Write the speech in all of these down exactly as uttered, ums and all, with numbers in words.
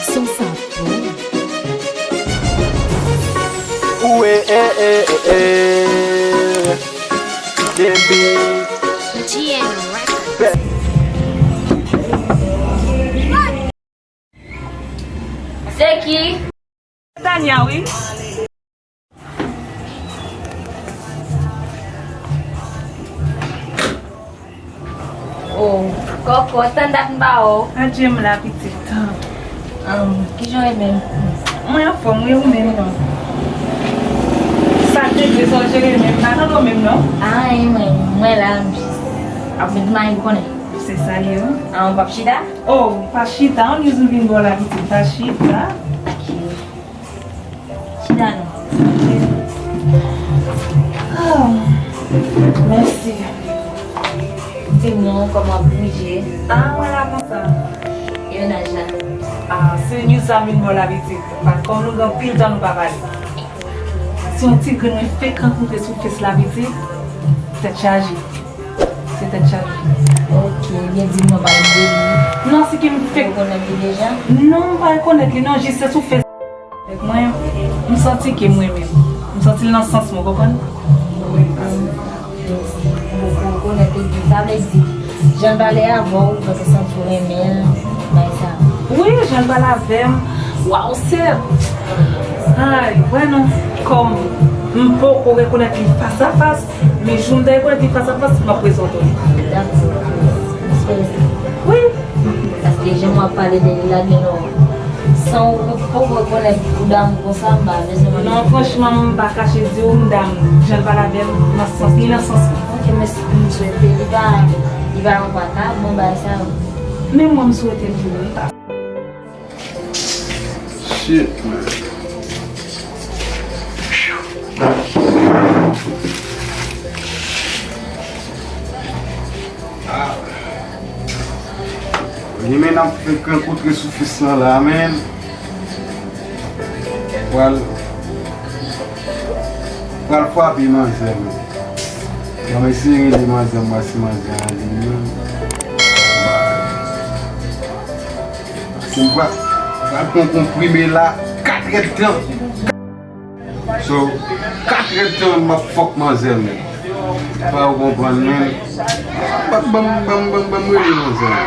Son sa bon. Ou e, e, e, e, e. Baby. G N Records. Se ki? Tania, wi. Oh, Kòkò, tann dat m pa wè w. Adje m la, pitit. Ahn, kijan w ye menm? Mwen anfòm, wi, ou menm non? Sa k regle sa w jere menm, m pa tande w menm non. Anyen, mwen, mwen la, m jis ap met mayi, ou konnen. Se sa l ye, wi. Ahn, w p ap chita? Oh, pa chita, ann youn vin bò la, pitit, pa chita. Ok. Chita non. Ah, mèsi. Di m non, kòman w ap bouje? Ah, mwen la konsa. E mennaj la? Ah, se news sa m vin ba w la, pitit. Paske kòm nou gen anpil tan nou pa pale. Se yon ti grenn mwen fenk rankontre sou Face la, pitit. Tèt chaje. Se tèt chaje. Ok, ebyen di m non, pa m de li. Non, se ke m fenk rekonèt li deja? Non, m pa rekonèt li non, jis se sou Face. Avèk mwen, m santi ke m renmen l. M santi l nan sans mwen, w konprann? Mwen, mwen, mwen rekonèt li, sa vle di, jan l pale avè w, ou fè m santi w renmen l, bagay sa. Wi, jan l pale avè m. Waw, sè! Ay, wè non, kòm m poko rekonèt li fas a fas, men jou m ta rekonèt li fas a fas, m ap prezante w li. Dakò, m espere sa. Wi. Paske jan w ap pale de li la, gen lè w, san w poko rekonèt ou damou konsa, m pa bezwen mande. Non, franchman, m pa kache di w, m damou. Jan l pale avè m, nan sans, li nan sans mwen. Ok, men m swete li pa, li pa yon vagabon, bagay sa yo. Men mwen, m swete l tou, wi. Shit, man. Ah. Li men ap fenk rankontre sou Face lan la, men. Pral, pral frape manzè, men. Ban m eseye rele manzè, m wè si manzè ale, men. Si m pral, pral pran konprime la, kat èdtan. So, kat èdtan m ap fòk manzè, men. Pa w konprann, men. Ban m, ban m, ban m, ban m rele manzè, men.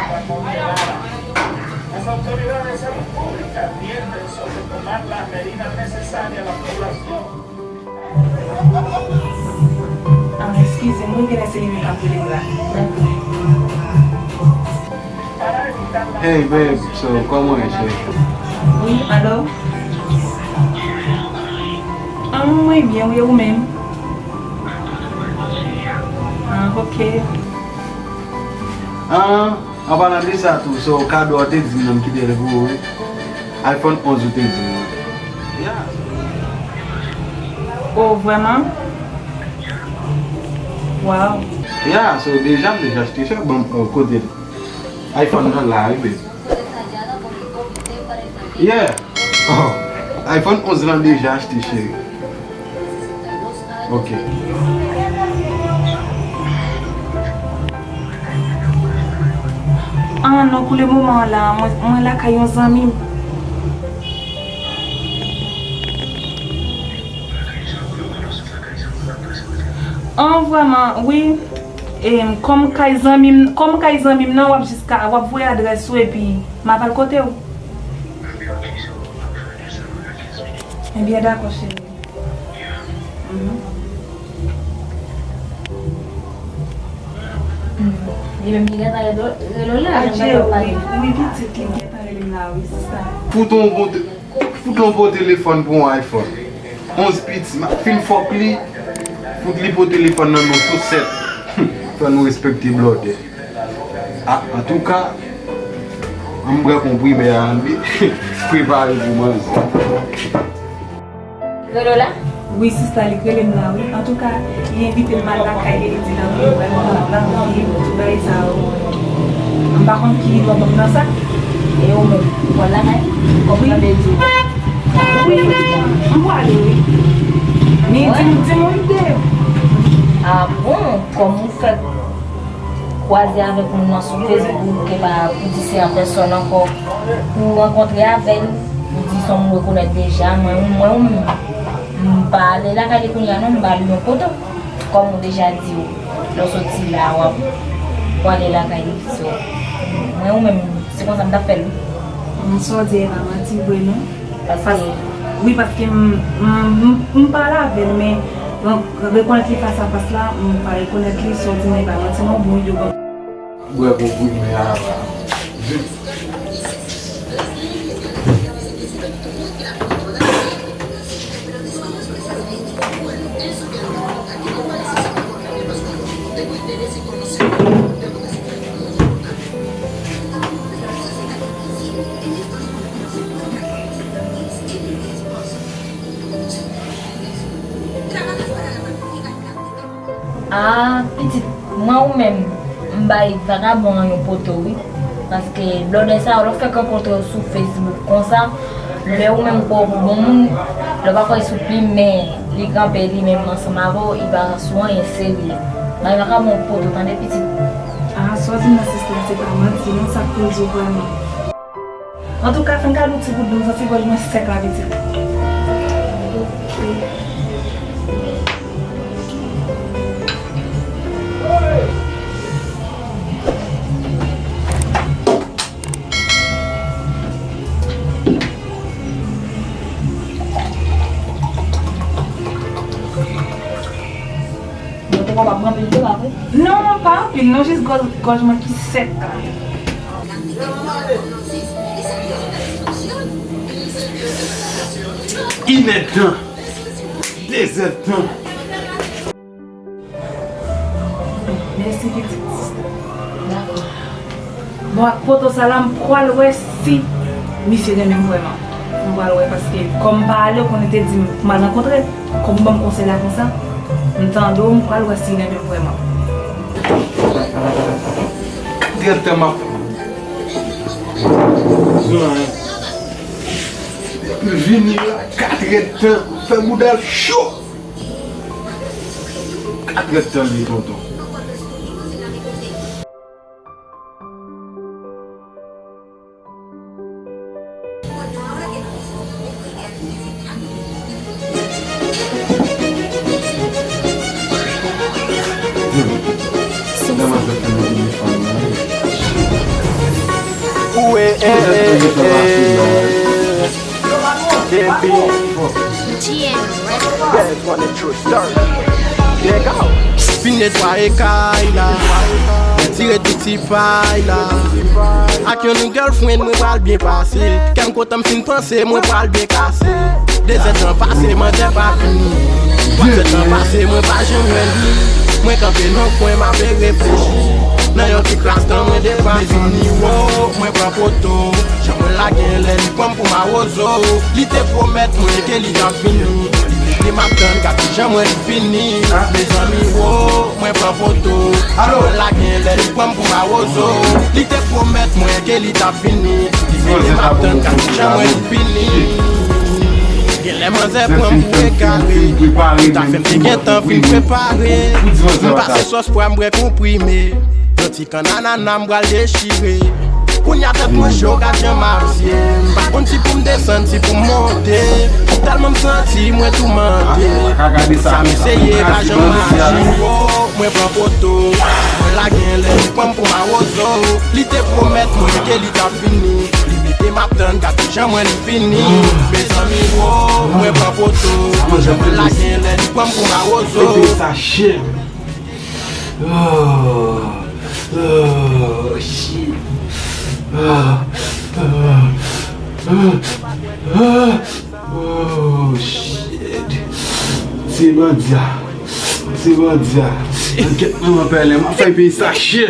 Ah, eskize m, wi, genlè se li menm k ap rele m la. Hey, babe, so, kòman w ye, cheri? Wi, alo? Ah, mwen byen, wi, ou menm? Ah, ok. Ah, an palan de sa tou, so, kado a w te di m nan, m kite l pou ou, wi. iPhone onz ou te di m nan. Yeah. Oh, vrèman? Wow. Yeah, so, deja, m deja achte, chè, bon, oh, kote l? iPhone nan la, wi, baby. Yeah. Oh, iPhone onz lan deja achte, cheri. Ok. Ah, non, pou le moman la, mwen, mwen lakay yon zanmi m. An, vrèman, wi. Em, kòm kay zanmi m, kòm kay zanmi m nan, w ap jis ka, w ap voye adrès ou epi m ap al kote w. Ebyen, dakò, cheri. Mhm. Mhm. Li menm ki gentan rele w la, jan w pale. Wi, wi, pitit, li gentan rele m la, wi, sista. Fout on bon te-, fout on bon telefòn pou on iPhone. Onz piti, m ap fin fòk li. Fout li pou telefòn nan non sou sèt. Fò nou respekte blòdè. Ah, antouka, an m pran konprime a, ann prepare pou manzè. Relo la? Wi, sista, li k rele m la, wi. Antouka, li envite m al lakay li, li di l ap vin wè m, l ap vin tout bagay sa yo. M pa konn ki lò ban m nan sa. E ou menm, ou pral lakay li? Kòm ou tande di w. Wi, m prale, wi. Men di m, di m yon ide. Ah bon, kòm ou fèk kwaze avèk moun nan sou Facebook, ke pa pou di se an pèsòn ankò, pou rankontre avè l, pou di se yon moun rekonèt deja, mwen, mwen, m pa ale lakay li kounye a non, m ba li yon poto. Kòm ou deja di w, lè w soti la, w ap prale lakay li. So, mwen ou menm, se konsa m t ap fè l. Sa w di a e pa manti vre non. Paske, wi, paske m, m, m, m pale avè l, men re-, rekonèt li fas a fas la, m pa rekonèt li, sa w di m nan e pa manti non, bon ide w ban m. Bwè konprime a la. Ah, pitit, mwen ou menm, m bay vagabon an yon poto, wi. Paske blòdè sa yo, lè w fèk rankontre yo sou Facebook konsa, lè ou menm kwè w pou bon moun, lè w pa kwè sou plim, men li kanpe li menm ansanm avè w, li pa sou anyen serye. Bay vagabon poto, tande, pitit. Ah, sa w di m nan, sista, se pa manti non, sa k pou l di w vrèman. Antouka, fè m gade yon ti gout dlo, m santi gòj mwen sèk la, pitit. Ok. Mwen te kapab pran pil dlo la, wi. Non, pa anpil, non, jis gòj, gòj mwen ki sèk. Inèdtan, dezèdtan. Mèsi, pitit sista. Dakò. Bon, ak poto sa la, m pral wè si misye renmen m vrèman. M pral wè, paske kòm m pa ale, ou konnen te di m pou m al rankontre l. Kòm ou ban m konsèy la konsa, m tande w, m pral wè si l renmen m vrèman. Direktèman. Depi l vini la, katrèdtan, fè bouda l cho. Katrèdtan li ye, tonton. Ou e, e, e, e. Baby. G N Records. Best one and true story. Nèg a. Fin netwaye kay la. Retire tout ti pay la. Ak yon new girlfriend, mwen pral byen pase. Kè m kontan, m fin panse, mwen pral byen kase. Dezèdtan pase, manzè pa vini. Twazèdtan pase, mwen pa janm wè li. Mwen kanpe nan kwen, m ape reflechi. Nan yon ti kras tan, mwen depase. Mezanmi, wo, mwen pran poto. Jan mwen lage l, lè li pran m pou mawozo. Li te pwomèt mwen ke li t ap vini. Li rete m ap tann, gad kijan mwen vini. Mezanmi, wo, mwen pran poto. Jan mwen lage l, lè li pran m pou mawozo. Li te pwomèt mwen ke li t ap vini. Li rete m ap tann, gad kijan mwen vini. Genlè manzè pran m pou egare. Tout afè m te gentan fin prepare. M pase sòs pwa, m bwè konprime. Yon ti kann anana, m pral dechire. Kounya tèt mwen cho, gad jan m ap vye. M pa konn si pou m desann, si pou m monte. Tèlman m santi mwen toumante. Sa m eseye, pa janm mache. Wo, mwen pran poto. Mwen lage l, lè li pran m pou mawozo. Li te pwomèt mwen ke li t ap vini. Li mete m ap tann, gad kijan mwen vini. Mezanmi, wo, mwen pran poto. Mwen lage l, lè li pran m pou mawozo. Sa chè. Oh, oh, shit. Oh, oh, oh, oh, shit. Se bandi a. Se bandi a. Ankèt manman pèlen, m ap fè peyi sa chè.